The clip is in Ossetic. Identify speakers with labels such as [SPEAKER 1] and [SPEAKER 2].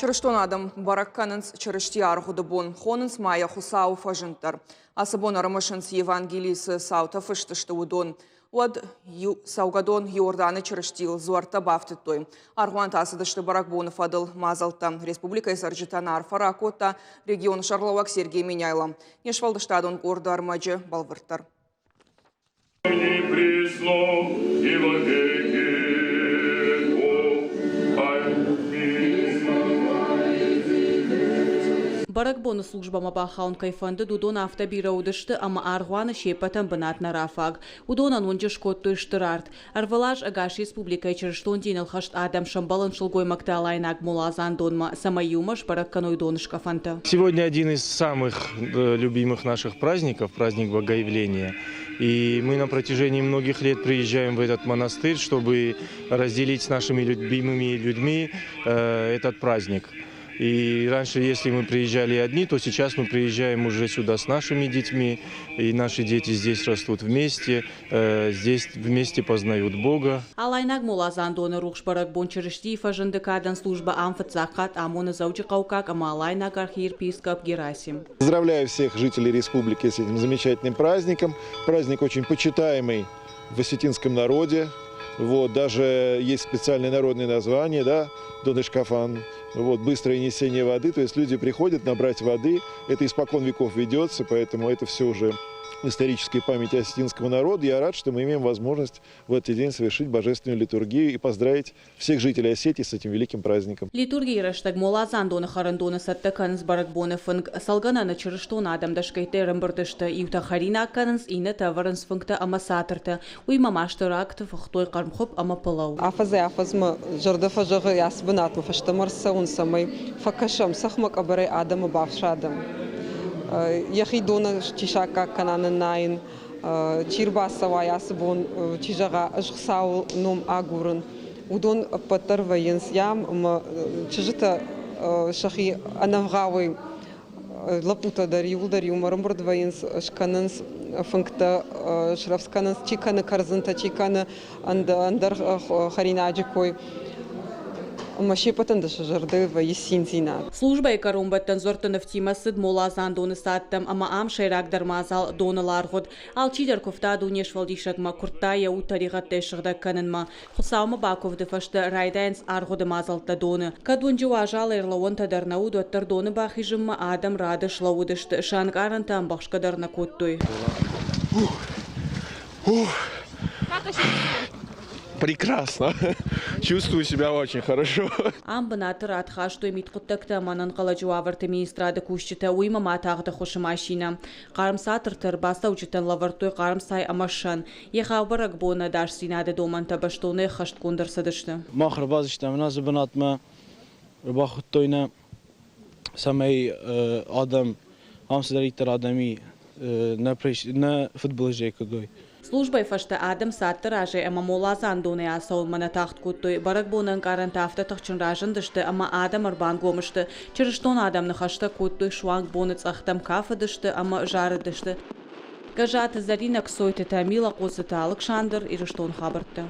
[SPEAKER 1] Чырыстон адӕм бӕрӕг кӕнынц Чырыстийы аргъуыды бон, хонынц ма йӕ Хуыцауы фӕзынд дӕр. Ацы бон ӕрымысынц Евангелийы цы цаутӕ фыст сты, уыдон. Уӕд иу цӕугӕдон Иорданы Чырыстийыл дзуӕрттӕ бафтыдтой. Аргъуантӕ ацыдысты бӕрӕгбоны фӕдыл мадзӕлттӕ. Республикӕйы цӕрджытӕн арфӕ ракодта регионы сӕргълӕууӕг Сергей Меняйло. Не сфӕлдыстадон къорды ӕрмӕджы бӕлвырддӕр.
[SPEAKER 2] Бӕрӕгбоны службӕмӕ бахауын кӕй фӕндыд, уыдон афтӕ бирӕ уыдысты, ӕмӕ аргъуаны се ппӕтӕн бынат нӕ рафаг. Уыдонӕн уынджы скодтой стыр арт. Ӕрвылаз ӕгас республикӕйы чырыстон диныл хӕст адӕм сӕмбӕлынц сылгоймӕгты алайнаг моладзандонмӕ, цӕмӕй иумӕ сбӕрӕг кӕной доныскъӕфӕнтӕ.
[SPEAKER 3] Сегодня один из самых любимых наших праздников, праздник Богоявления. И мы на протяжении многих лет приезжаем в этот монастырь, чтобы разделить с нашими любимыми людьми этот праздник. И раньше, если мы приезжали одни, то сейчас мы приезжаем уже сюда с нашими детьми, и наши дети здесь растут вместе, здесь вместе познают Бога.
[SPEAKER 2] Алайнаг моладзандоны рухс бӕрӕгбон Чырыстийы фӕзынды кадӕн службӕ ам фыццаг хатт амоны Дзӕуджыхъӕуккаг ӕмӕ Алайнаг архиепископ Герасим.
[SPEAKER 4] Поздравляю всех жителей республики с этим замечательным праздником. Праздник очень почитаемый в осетинском народе. Вот, даже есть специальное народное название, да, Донышкафан. Вот, быстрое несение воды, то есть люди приходят набрать воды. Это испокон веков ведется, поэтому это все уже исторической памяти осетинского народа. Я рад, что мы имеем возможность в этот день совершить божественную литургию и поздравить всех жителей Осетии с этим великим праздником.
[SPEAKER 2] Литургийы рӕстӕг моладзандоны хӕрӕндоны цӕттӕ кӕнынц бӕрӕгбоны фынг. Цӕлгӕнӕны чырыстон адӕм дӕсгӕйттӕй ӕрӕмбырд сты. Иутӕ хӕринаг кӕнынц, иннӕтӕ ӕвӕрынц фынгтӕ ӕмӕ цатыртӕ. Уыимӕ ма стыр агты фыхтой хъӕрмхуыпп ӕмӕ пылау.
[SPEAKER 5] Афӕдзӕй-афӕдзмӕ зӕрдӕ фӕзӕгъы ацы бынатмӕ фӕстӕмӕ ӕрцӕуын, цӕмӕй фӕкӕсӕм, цӕхмӕ къӕбӕрӕй адӕмы бафсадӕм. Йӕхи доны чи саккаг кӕна ныннайын, чи рбацӕуа ацы бон, чи зӕгъа, ӕз Хуыцауы ном агурын, уыдон ӕппӕт дӕр вӕййынц ям ӕмӕ чызджытӕ сӕхи ӕнӕвгъауӕй лӕппутӕ дӕр иууылдӕр иумӕ ӕрӕмбырд вӕййынц, скӕнынц фынгтӕ, срӕвдз кӕнынц, чи кӕны кӕрдзынтӕ, чи кӕны ӕндӕр хӕринаджы кой. Ӕмӕ се ппӕтӕн дӕр сӕ зӕрдӕ вӕййы циндзинад.
[SPEAKER 2] Службӕйы кӕронбӕттӕн дзуӕртты нывтимӕ цыд моладзандоны цадтӕм ӕмӕ ам сӕйрагдӕр мадзал доныл аргъуыд. Алчидӕр куывта Дунесфӕлдисӕгмӕ, куырдта йӕ уд тӕригъӕдтӕй сыгъдӕг кӕнынмӕ. Хуыцаумӕ бакуывды фӕстӕ райдайынц аргъуыды мадзӕлттӕ доны. Кӕд уынджы уазал ӕрлӕууӕнтӕ дӕр нӕ уыд, уӕддӕр доны бахизынмӕ адӕм рады слӕууыдысты, сӕ ӕнкъарӕнтӕ ӕмбӕхсгӕ дӕр нӕ кодтой.
[SPEAKER 6] Прекрасно. Чувствую себя очень хорошо.
[SPEAKER 2] Ам бынаты рад хастой мидхъуыддӕгты ӕмӕ ӕнӕнхъӕлӕджы уавӕрты министрады кусджытӕ, уыимӕ ма тагъд ӕххуысы машинӕ. Хъарм цатырты ӕрбацӕуджытӕн лӕвӕрдтой хъарм цай ӕмӕ сӕн. Егъау бӕрӕгбоны ӕдасдзинады домӕнтӕ бӕстонӕй ӕххӕстгонд ӕрцыдысты.
[SPEAKER 7] Мах ӕрбацыдыстӕм нӕ бынатмӕ, ӕрбахуыдтой нӕ, цӕмӕй адӕм, ам цыдӕриддӕр адӕм и, нӕ фыдбылызӕй куыд уой.
[SPEAKER 2] Службӕйы фӕстӕ адӕм цадты разӕй ӕмӕ моладзандонӕй ацӕуынмӕ нӕ тагъд кодтой. Бӕрӕгбоны ӕнкъарӕнтӕ афтӕ тыхджын разындысты, ӕмӕ адӕм ӕрбангом сты. Чырыстон адӕм ныхӕстӕ кодтой, суанг боны цъӕхтӕм кафыдысты ӕмӕ зарыдысты. Гӕззаты Зӕринӕ, Кцойты Тамила, Хъоцыты Алыксандр, Ирыстон хабӕрттӕ.